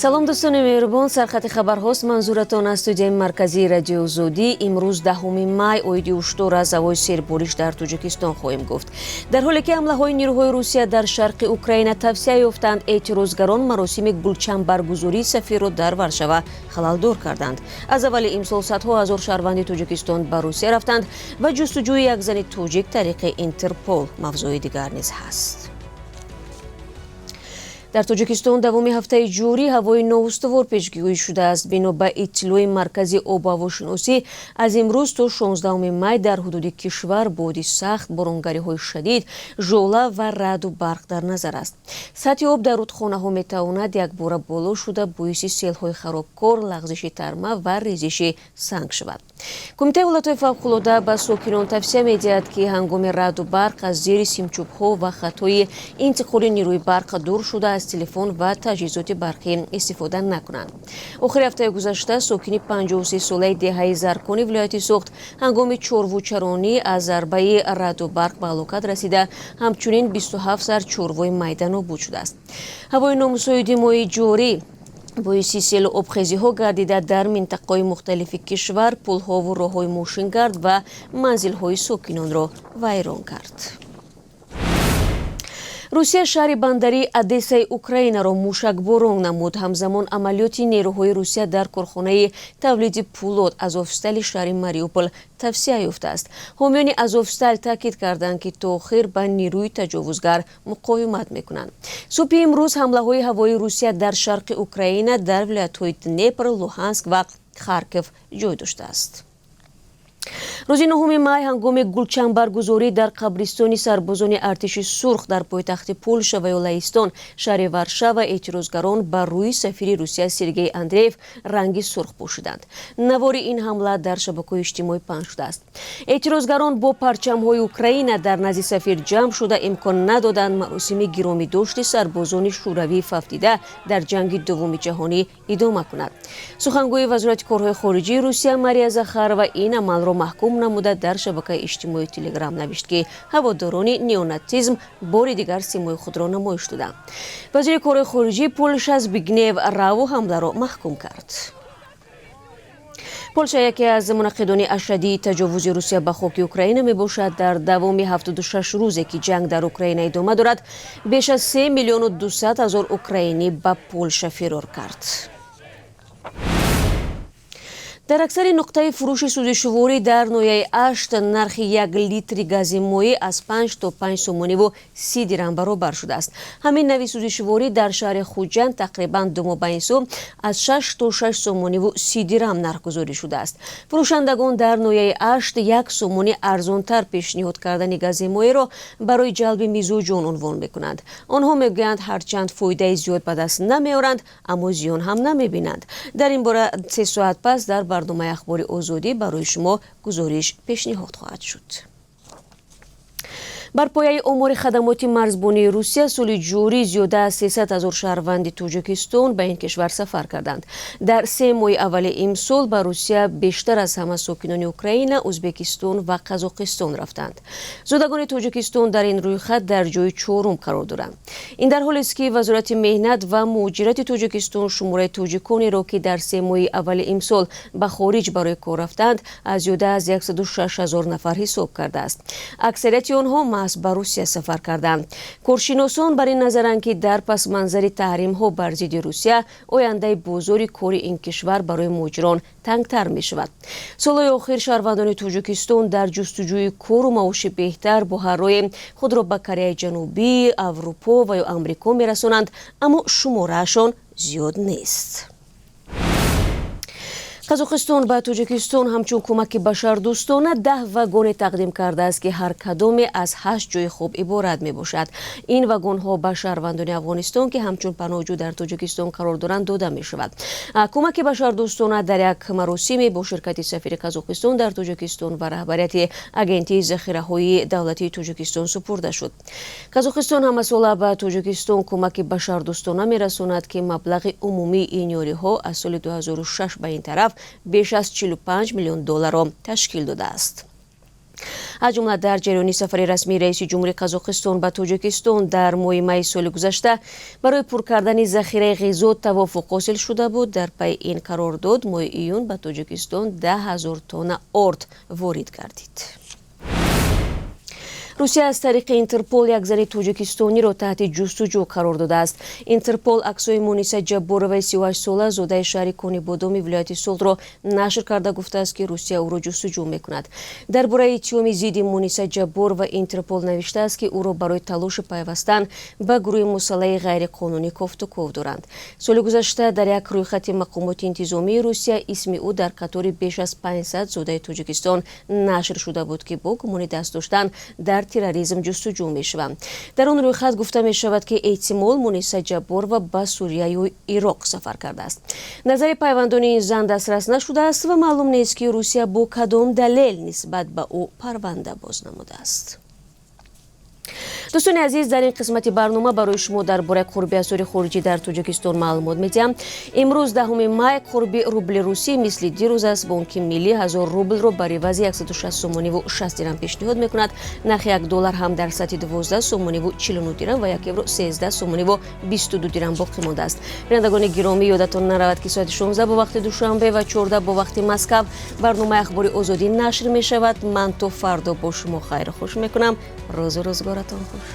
Салом, дӯстони меҳрубон. Сархати хабарҳост, манзуратон аз студияи марказии Радиои Озодӣ. Имрӯз, 10 май, оиди ҳушдор аз ҳавои сербориш дар Тоҷикистон хоҳем гуфт. Дар ҳоле ки ҳамлаҳои нирӯҳои Русия дар шарқи Украина тавсеа ёфтанд, эътирозгарон маросими гулчамбаргузории сафирро дар Варшава халалдор карданд. Аз аввали имсол садҳо ҳазор шаҳрванди Тоҷикистон ба Русия рафтанд ва ҷустуҷӯи як зани тоҷик тариқи Интерпол мавзӯи дигар низ ҳаст. Дар Тоҷикистон давоми ҳафтаи ҷорӣ ҳавои ноустувор пешгӯӣ шудааст. Бино ба иттилои Маркази обу ҳавошиносӣ, аз имрӯз то 16 май дар ҳудуди кишвар боди сахт, боронгариҳои шадид, жола ва раъду барқ дар назар аст. Сатҳи об дар рудхонаҳо метавонад якбора боло шуда, боиси селҳои харобкор, лағзиши тарма ва резиши санг шавад. Кумитаи ҳолатҳои фавқулода ба сокинон тавсия медиҳад, ки ҳангоми раъду барқ аз зери симчӯбҳо ва хатҳои интиқоли нирӯи барқ дур шуда, аз телефон ва таҷҳизоти барқӣ истифода накунанд. Охири ҳафтаи гузашта сокини 53-солаи деҳаи Заркони вилояти Суғд ҳангоми чорвучаронӣ аз зарбаи раъду барқ ба ҳалокат расида, ҳамчунин 27 сар чорвои майда нобуд шудааст. Ҳавои номусоиди моҳи ҷорӣ боиси селу обхезиҳо гардида, дар минтақаҳои мухталифи кишвар пулҳову роҳҳои мошингард ва манзилҳои сокинонро вайрон кард. Русия шаҳри бандарии Одессаи Украинаро мушакборон намуд. Ҳамзамон амалиёти нерӯҳои Русия дар корхонаи тавлиди пӯлод Азовстали шаҳри Мариупол тавсеа ёфтааст. Ҳомиёни Азовстал таъкид карданд, ки то охир ба нерӯи таҷовузгар муқовимат мекунанд. Субҳи имрӯз ҳамлаҳои ҳавоии Русия дар шарқи Украина, дар вилоятҳои Днепр, Луҳанск ва Харков ҷой доштааст. Рӯзи 9 май ҳангоми гулчамбаргузорӣ дар қабристони сарбозони Артиши Сурх дар пойтахти Полша ва ё Лаҳистон, шаҳри Варшава, эътирозгарон ба рӯи сафири Русия Сергей Андреев ранги сурх пӯшиданд. Навори ин ҳамла дар шабакаҳои иҷтимоӣ паҳн шудааст. Эътирозгарон бо парчамҳои Украина дар назди сафир ҷамъ шуда, имкон надоданд маросими гиромидошти сарбозони шӯравии фавтида дар Ҷанги Дуввуми Ҷаҳонӣ идома кунад. Сухангӯи Вазорати корҳои хориҷии Русия Мария Захарова ин амалро маҳкум намуда, дар шабакаи иҷтимоии Телеграм навишт, ки ҳаводорони неонатсизм бори дигар симои худро намоиш доданд. Вазири корҳои хориҷии Полша Збигнев Раву ҳамларо маҳкум кард. Полша яке аз мунаққидони ашаддии таҷовузи Русия ба хоки Украина мебошад. Дар давоми 76 рӯзе, ки ҷанг дар Украина идома дорад, беш аз 3 миллиону 200 ҳазор украинӣ ба Полша фирор кард. Дар аксари нуқтаи фурӯши сӯзишворӣ дар ноҳияи Ашт нархи 1 литри гази моеъ аз 5 то 5 сомониву 30 дирам баробар шудааст. Ҳамин нави сӯзишворӣ дар шаҳри Хуҷанд тақрибан 2 моҳ ба ин сӯ аз 6 то 6 сомониву 30 дирам нархгузорӣ шудааст. Фурӯшандагон дар ноҳияи Ашт 1 сомонӣ арзонтар пешниҳод кардани гази моеъро барои ҷалби мизоҷон унвон мекунанд. Онҳо мегӯянд, ҳарчанд фоидаи зиёд ба даст намеоранд, аммо зиён ҳам намебинанд. Дар ин бора 3 соат пас дар барномаи Ахбори Озодӣ барои шумо гузориш пешниҳод хоҳад шуд. Бар пояи омори хадамоти марзбонии Русия, соли ҷорӣ зиёда аз 300 ҳазор шаҳрванди Тоҷикистон ба ин кишвар сафар карданд. Дар 3 моҳи аввали имсол ба Русия бештар аз ҳама сокинони Украина, Ӯзбекистон ва Қазоқистон рафтанд. Зодагони Тоҷикистон дар ин рӯйхат дар ҷои чорум қарор доранд. Ин дар ҳолест, ки Вазорати меҳнат ва муҳоҷирати Тоҷикистон шумораи тоҷиконеро, ки дар 3 моҳи аввали имсол ба хориҷ барои кор рафтанд, аз зиёда аз 106 ҳазор нафар ҳисоб кардааст. Аксарияти онҳо маҳз ба Русия сафар карданд. Коршиносон бар ин назаранд, ки дар пасманзари таҳримҳо бар зидди Русия ояндаи бозори кори ин кишвар барои муҳоҷирон тангтар мешавад. Солҳои охир шаҳрвандони Тоҷикистон дар ҷустуҷӯи кору маоши беҳтар бо ҳар роҳе худро ба Кореяи Ҷанубӣ, Аврупо ва ё Амрико мерасонанд, аммо шумораашон зиёд нест. Қазоқистон ба Тоҷикистон ҳамчун кӯмаки башардӯстона 10 вагоне тақдим кардааст, ки ҳар кадоме аз ҳашт ҷои хоб иборат мебошад. Ин вагонҳо ба шаҳрвандони Афғонистон, ки ҳамчун паноҳҷӯ дар Тоҷикистон қарор доранд, дода мешавад. Кӯмаки башардӯстона дар як маросиме бо ширкати сафири Қазоқистон дар Тоҷикистон ва раҳбарияти Агентии захираҳои давлатии Тоҷикистон супурда шуд. Қазоқистон ҳамасола ба Тоҷикистон кӯмаки башардӯстона мерасонад, ки маблағи умумии ин ёриҳо аз соли 2006 ба ин тараф беш аз 45 миллион долларро ташкил додааст. Аз ҷумла дар ҷараёни сафари расмии раиси ҷумҳури Қазоқистон ба Тоҷикистон дар моҳи майи соли гузашта барои пур кардани захираи ғизо тавофуқ ҳосил шуда буд. Дар пайи ин қарордод моҳи июн ба Тоҷикистон 10 000 тонна орд ворид гардид. Русия аз тариқи Интерпол як зани тоҷикистониро таҳти ҷустуҷӯ қарор додааст. Интерпол аксҳои Муниса Ҷаббороваи 38сола, зодаи шаҳри Конибодоми вилояти Суғдро нашр карда, гуфтааст, ки Русия ӯро ҷустуҷӯ мекунад. Дар бораи иттиҳоми зидди Муниса Ҷабборова Интерпол навиштааст, ки ӯро барои талоши пайвастан ба гурӯҳи мусаллаҳи ғайриқонунӣ кофтуков доранд. Соли гузашта дар як рӯйхати мақомоти интизомии Русия исми ӯ дар қатори беш аз 500 зодаи Тоҷикистон нашр шуда буд, ки бо гумони даст доштан дар терроризм ҷустуҷӯ мешаванд. Дар он рӯйхат гуфта мешавад, ки эҳтимол Муниса Ҷабборова ба Сурияю Ироқ сафар кардааст. Назари пайвандони ин зан дастрас нашудааст ва маълум нест, ки Русия бо кадом далел нисбат ба ӯ парванда боз намудааст. Дӯстони азиз, дар ин қисмати барнома барои шумо дар бораи қурби асъори хориҷӣ дар Тоҷикистон маълумот медиҳам. Имрӯз, 10 май, қурби рубли русӣ мисли дирӯз аст. Бонки Миллӣ 1000 рублро бар ивази 160 сомониву 60 дирам пешниҳод мекунад. Нархи 1 доллар ҳам дар сатҳи 12 сомониву 49 дирам ва 1 евро 13 сомониву 22 дирам боқӣ мондааст. Бинандагони гиромӣ, ёдатон наравад, ки соати 16 бо вақти Душанбе ва 14 бо вақти Москав барномаи Ахбори Озодӣ нашр мешавад. Ман то фардо бо шумо хайру хуш мекунам. Рӯзу рӯзгоратон хуш.